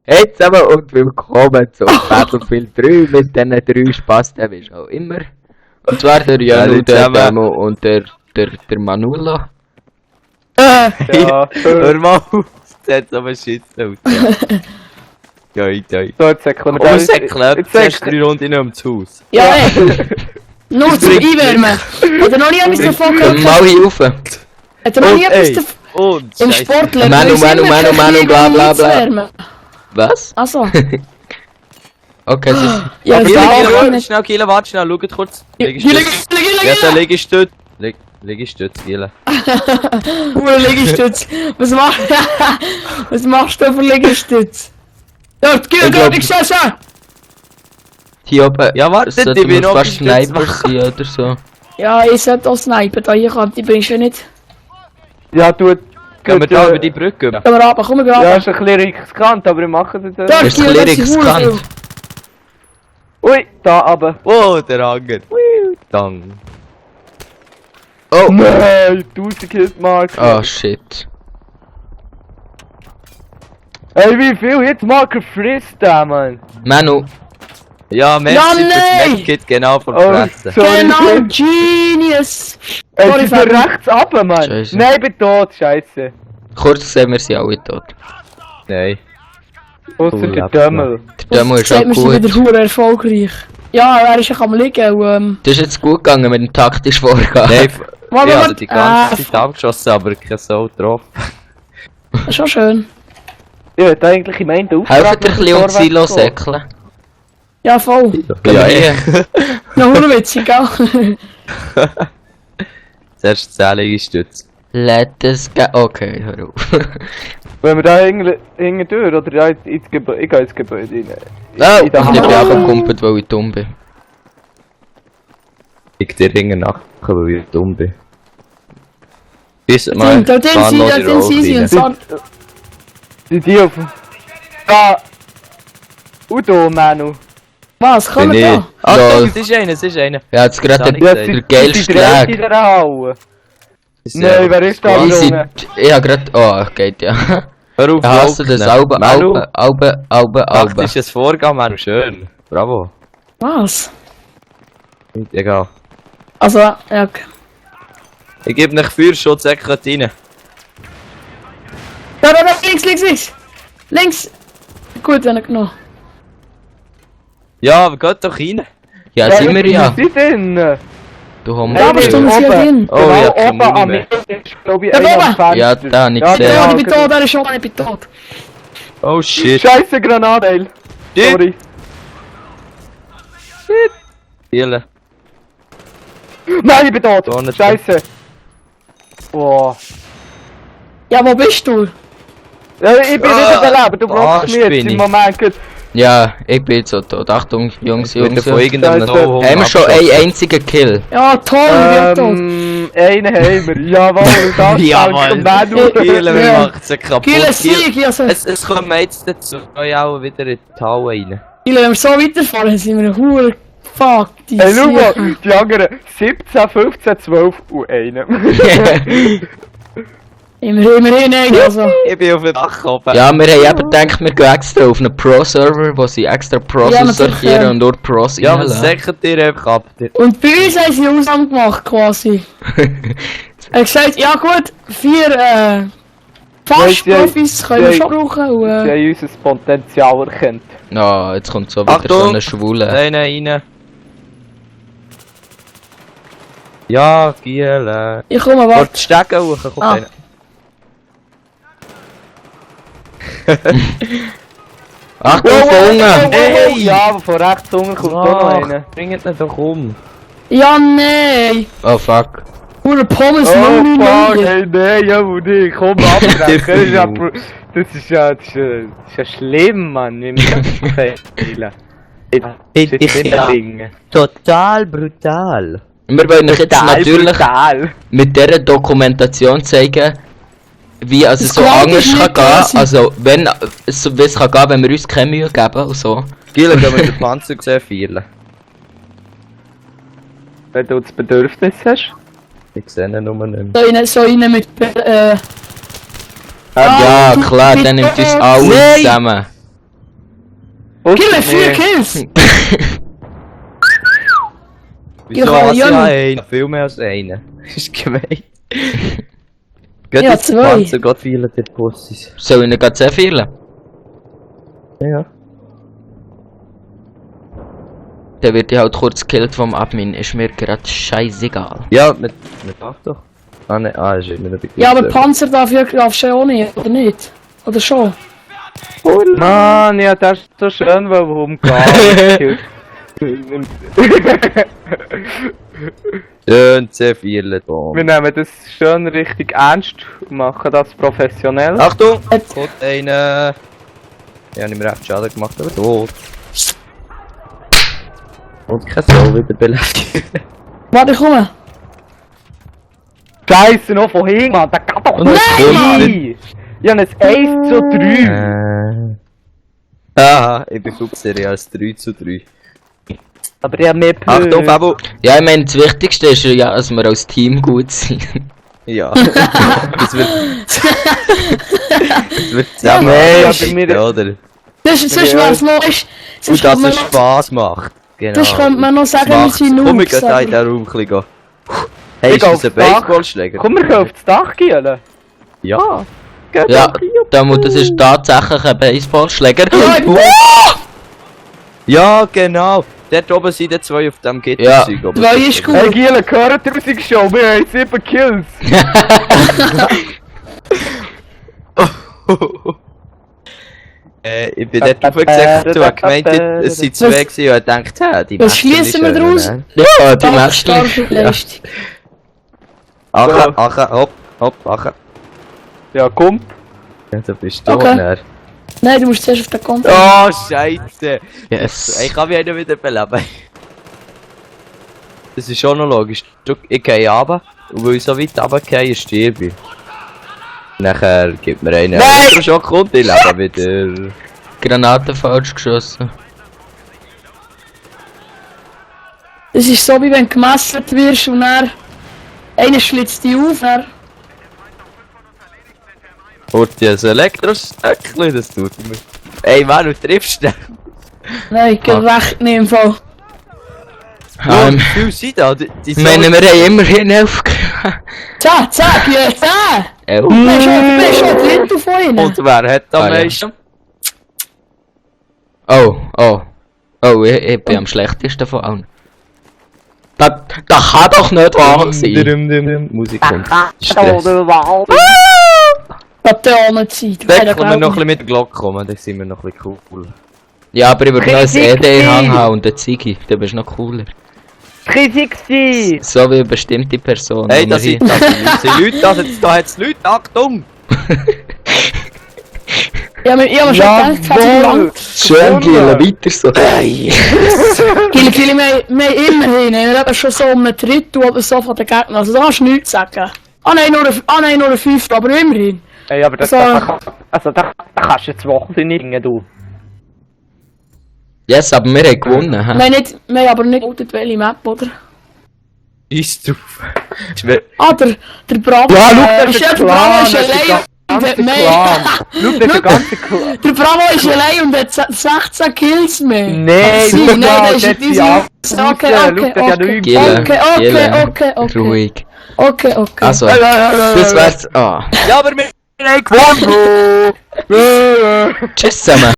Hey zusammen und willkommen zu Battlefield 3 mit diesen 3 Spasten, wie auch immer. Und zwar der Janu, der Demo und der Manulo. Ja, hör mal auf, das hat aber Shit aus. Ja, So, jetzt säckeln wir Oh, da. erklärt, zuerst 3 Runden ums Haus. Ja, ey! Nur zum Einwärmen! Hat er noch nie etwas davon Komm gehört? mal hier rauf. Hat er noch nie etwas davon... Und, Im Scheiße. Sportler... Manu, bla, bla, bla. bla. Was? Achso. Okay, es ist... Ja, Kiele, das Kiele, auch warte nicht. schnell, Kiele, warte schnell, schaut kurz. Liegestütz. Ja, da Liegestütz. Liegestütz, Kiele. Hure Liegestütz. Was machst du für Liegestütz? Ja, geh, glaub- ich schau schon! Hier oben... Ja, warte, sollten ich bin wir noch fast gestützt Sniper sein oder so. Ja, ich sollte auch snipen, da hier kommt, die bringst du nicht. Ja, du. Gehen wir da über die Brücke? Komm wir runter, komm wir Ja, runter. ist ein bisschen riskant, aber wir machen das. Da Ist ein Kiel, das bisschen ist hure riskant. viel. Ui, da aber. Oh, der Anger. Dann. Oh! Nein, 1000 Hitmark. Oh shit. Ey, wie viel Hitmarker frisst der, Mann? Manu, Ja, merci Ja, fürs nein! Medkit, genau, von Oh, Fressen. sorry. Genau, Genius! Ey, Sorry, sie sind Fabian. rechts runter, Mann. Scheiße. Nein, ich bin tot, scheiße. kurz gesehen, wir sind alle tot. Nein. Ausser Oh, der ja, Dömmel. Der Demo ist auch Wir sind gut. wieder hure erfolgreich. Ja, er ist ja am liegen und Das ist jetzt gut gegangen mit dem taktisch Vorgehen. Nein, Warte, ich warte. habe die ganze Zeit abgeschossen, aber kein Soul getroffen. Das ist schon schön. Ich hätte eigentlich im Ende Helft ein mit dem bisschen um Torwart Silo zu säckeln. Ja, voll. Ja, ja. Ja, hure witzig, gell? Zuerst 10 Liegestütze. Let us go. Okay, hör auf. Wenn wir da hinten durch oder da ins Gebäude. Ich gehe ins Gebäude rein. Oh, In der ich bin Halle. abgekumpelt, weil ich dumm bin. Ich dir hinten nach, weil ich dumm bin. Bis mal. Da sind sie und so. Sind die auf dem... Da! Udo, Manu. Was, kommen Bin ich. da? Ah, Lol. doch, es ist einer, es ist einer. Ja, jetzt gerade Das der, habe ich der gesehen. geilste in Schlag. dieser Halle. Ist, Nein, wer ist da? Easy. Junge. Ich hab grad... Oh, geht ja. Hör auf, Ich hasse das. Manu, Albe. taktisches Vorgehen, Manu, schön. Bravo. Was? Egal. Also, ja, okay. Ich gebe nicht Feuerschutz, er kommt rein. Da, links! Links! Gut, wenn ich genommen. Ja, aber geht doch rein. Ja, sind wir ja. Wo sind denn? Du Homo. Ja, aber Stunde ist hier drin. Oh, ja, keine oben am Muni mehr. Mitte ist, glaube ich, Da einer am oben. Fenster. Ja, da, nicht Ja, gesehen. Ja, genau. ich bin tot, er ist schon, ich bin tot. Oh shit. Scheiße, Granate. Shit. Sorry. Kiele. Nein, ich bin tot. Da nicht. Scheiße. Boah. Ja, wo bist du? Ja, ich bin nicht überleben, du brauchst mich jetzt bin im ich. Moment. Gut. Ja, ich bin jetzt so tot. Achtung, Jungs. Wieder von irgendeinem Scheiße. No-Home Haben wir schon abgeschossen. einen einzigen Kill? Ja, toll, ich bin tot. Einen haben wir. Jawohl, das Jawohl. dank Manu. Kiele, Ja. wir machen sie kaputt. Gile Sieg, also. Es kommen jetzt dazu auch wieder in die Halle rein. Gile, wenn wir so weiterfahren, sind wir hure fuck, die Hey, schau Sieg. mal, die anderen 17, 15, 12 und einem. Immerhin, also. Ich bin auf dem Dach oben. Ja, wir haben eben gedacht, wir gehen extra auf einen Pro-Server, wo sie extra Pros Ja, natürlich, sortieren ja. und nur Pros Ja, was reinlassen. sagt ihr einfach ab? Und bei uns haben sie Ausnahme gemacht, quasi. Er hat gesagt, ja gut, 4 Fast-Profis können wir sie- schon brauchen. Und, Sie haben unser Potenzial erkannt. Ja, jetzt kommt so wieder Achtung! so eine Schwule. Einer rein. Ja, Giele. ich komme, Vor warte. die Stege hoch, kommt Ah. einer. Achtung, von unten! Hey! Ja, aber von rechts unten kommt auch noch einer. Bringt ihn doch um. Ja, nein! Oh fuck. Hure Pommes, Oh, Mami, fuck, Mami. hey, nein, ja, wo die, komm, abbrechen. Das ist ja schlimm, Mann, wie wir das spielen. Total brutal. Wir wollen euch jetzt natürlich brutal. mit dieser Dokumentation zeigen, wie also Das so Cloud anders ist kann nicht gehen. quasi. Also, wenn wie es kann gehen, wenn wir uns keine Mühe geben und so. Giele, gehen wir den Panzer sehen, vielen. Wenn du das Bedürfnis hast. Ich sehe ihn nur nicht mehr. So rein mit, Ja, du klar, bist dann nimmt uns tot. alles Nein! zusammen. Kille, 4 Kills! Wieso Ja, hast du ja. einen? Viel mehr als einen. Ist gemein. Geht Ja, jetzt 2. Panzer, geht viele der Pussys. Soll ich ihn gerade sehr fehlen? Ja. Dann wird ich halt kurz gekillt vom Admin, ist mir gerade scheißegal. Ja, mit Ach doch. Ah ne, ist immer noch bei Ja, aber Panzer darfst du ja auch nicht, oder nicht? Oder schon? Mann, ja, das ist so schön, weil wir umgehen. Schön, sehr viele da. Wir nehmen das schön richtig ernst und machen das professionell. Achtung! Jetzt. Kommt einer. Ja, nicht mehr recht Schaden gemacht, aber tot. Und kein Soul wieder beleidigt. Warte, ich komme. Scheiße, noch von hinten, Mann, das geht doch Und es kommt nicht! Ich habe ein 1 zu 3. Aha, ich bin Flugserie als 3:3. Aber ich habe mehr Achtung, Punkte. Fabo! Ja, ich meine, das Wichtigste ist ja, dass wir als Team gut sind. Ja. Das wird. Das wird zusammen. Nee, aber mir- oder? Sonst wär's noch... Sonst Und dass könnte man es noch- Spaß macht. Genau. sonst könnte man noch sagen, wir Macht's. sind Komm, wir Noobs. gehen da in aber- den Raum ein bisschen gehen. Hey, Ich ist geh das aufs ein Dach. Baseballschläger? Komm, wir können auf das Dach gehen. Ja. Ja, das ist tatsächlich ein Baseballschläger. Ja, genau. Dort oben sind die zwei auf dem Gitterzeug. Ja. aber Zwei das- ist gut. Hey Giele, gehört die Musik schon? Wir haben 7 Kills. Ich bin dort aufgesagt, du hast gemeint, es sind zwei gewesen und ich dachte, hä, die Was Mädchen schließen wir ist daraus? schön, ne? Ja, die Stark, meisten. starke Leistung. Ache, hopp, ache. Ja, komm. Ja, du bist du, Okay. ne? Nein, du musst zuerst auf den Konto. Oh, Scheiße. Yes. Ich kann mich auch noch wieder beleben. Das ist schon noch logisch. Ich gehe runter und weil ich so weit runtergehe, sterbe ich. Nachher gibt mir einen Elektroschock und ich lebe wieder. Granate falsch geschossen. Es ist so, wie wenn du gemesselt wirst und dann... Einer schlitzt dich auf, dann... Und das Elektrostöckchen, das tut mir. Ey Mann, du triffst den. Nein, geht recht nicht im Fall. Oh, wie viele sind da? Die Ich meine, wir haben immerhin 11 Zack, ja, 10! Du bist schon ein Drittel von ihnen. Und wer hat am Ah, ja. meisten? Oh, ich bin am schlechtesten von allen. Das kann doch nicht wahr sein. Musik kommt. Stress. Patronenzeit. Da können wir noch ein bisschen mit der Glocke kommen, dann sind wir noch ein bisschen cool. Ja, aber ich würde noch ein Kritik! ED-Hang haben und einen Ziggy, dann bist du noch cooler. Kritik! So wie eine bestimmte Person. Hey, die da wir sind Leute, da hat's Leute, Achtung! Ja, ich hab mir schon gedacht, es hat lang. Schön, Giele, weiter so. Gili, wir haben immerhin, wir haben schon so um ein Drittel oder so von den Gegnern, also da kannst du nichts sagen. Nein, nur ein Fünftel, aber immerhin. Ey, aber das, So. da kannst du jetzt Wochen nicht ringen, du. Yes, aber wir haben gewonnen. Wir hä? haben aber nicht geoutet, welche Map, oder? Ist drauf. Ist mir- Der Bravo, Ja, schau, das ist der ein Bravo Clan, ist das ist allein ein und hat ganzer mehr. Clan. Schau, das ist ein ganzer Clan. Der Bravo ist allein und hat 16 Kills mehr. Nein, Sie, schau nein, mal, das ist dort diese... sind alle Okay, raus. okay, Schau, der hat okay. Giele, Okay, Giele, ruhig. Okay. Also, das wär's. Ah. Ja, aber wir haben gewonnen! Tschüss zusammen.